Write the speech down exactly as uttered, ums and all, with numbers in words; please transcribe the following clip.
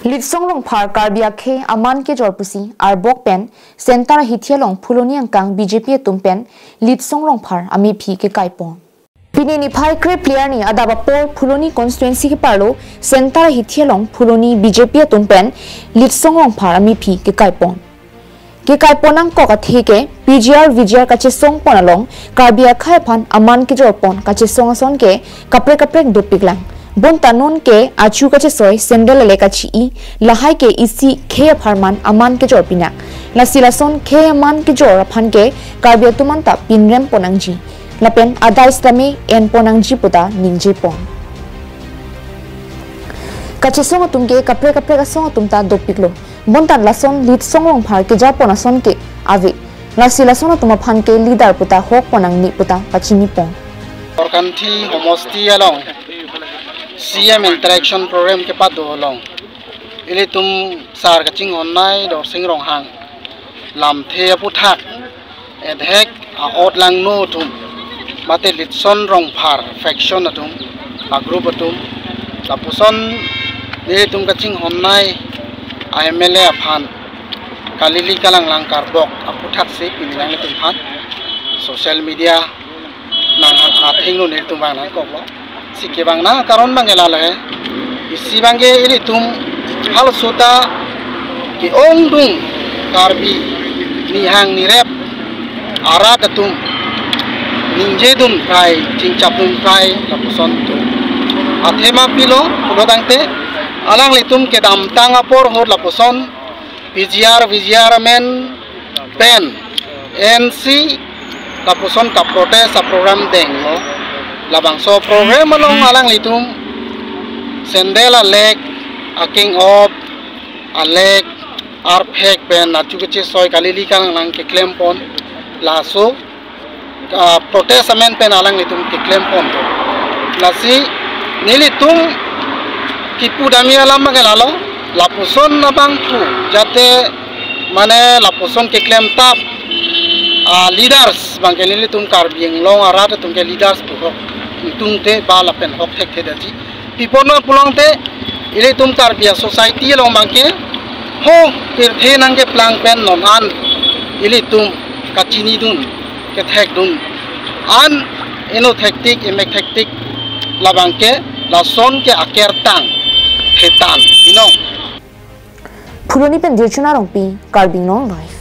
Litsong Rongphar Karbi akhei aman kejor pusi arbok pen Center ahithi along Phuloni angkang B J P atum pen Litsong Rongphar amephi kekaipon. Pini niphai krephli arni adap apor Phuloni constituency keparlo Center ahithi along Phuloni B J P atum pen Litsong Rongphar amephi kekaipon. Kekaipon angkok athe ke P G R V G R kachesongpon along Karbi akhei aphan aman kejorpon kachesong ason ke kaprek kaprek dopiklang. Bonta non ke achu kachesoi sandal ale kachi-i, lahai ke isi khei apharman aman kejor pinak. Lasi lason khei aman kejor aphan ke Karbi atum anta pinrempon nangji. Lapen adai sitame enpon nangji puta ningjepon. Kachesong atum ke kaprek kaprek asong atum ta dopiklo. Bonta lason Litsong Rongphar kejapon ason ke ave. Lasi lason atum aphan ke leader puta hokpon nangne puta pachinipon. Korkanthi homosti along C M interaction program kepado along ilitum sar kachinghonnei Dorsing Ronghang lamthe aputhak, edhek a-ot langno atum, mate Litsong Rongphar faction atum, a-group atum, lapuson nelitum kachinghonnei a-M L A aphan kalili kalanglang karbok aputhaksi pini nanglitum aphan social media nang athengno nelitum vang nangkoklo. Si kevang nangkaron abang ke lalo he. Isi abang ke ilitum halaso ta ke-ongdung Karbi nihang nirep arat atum ningjedun phai, chingchapdun phai lapuson atum. Athema pilo pulo tangte alanglitum kedamtang apor ahut lapuson P G R, V G R amen pen N C lapuson ka-protest a-program denglo. Labangso program along alanglitum sandal alek, akeng-op alek, arphek pen achu kachesoi kalili kalanglang keklempon, laso ah, protest amen pen alanglitum keklemponpo. Lasi nelitum kipu dami alam abang ke lalo, lapuson abang pu, jate mane lapuson keklemtap, ah, leaders abang ke nelitum Karbi Anglong arat atum ke leaders pu hok, tungte ba lapen hok thekthe daji. Pi apotlo pulo tangte ilitum Karbi a-society along abang ke ho pirthe nangkeplang pen non an ilitum kachinidun, kethekdun an, eno thektik, emek thektik, labang ke lason ke akertang thetan inong. Phuloni pen Dirchuna Rongpi, Karbi Anglong Live.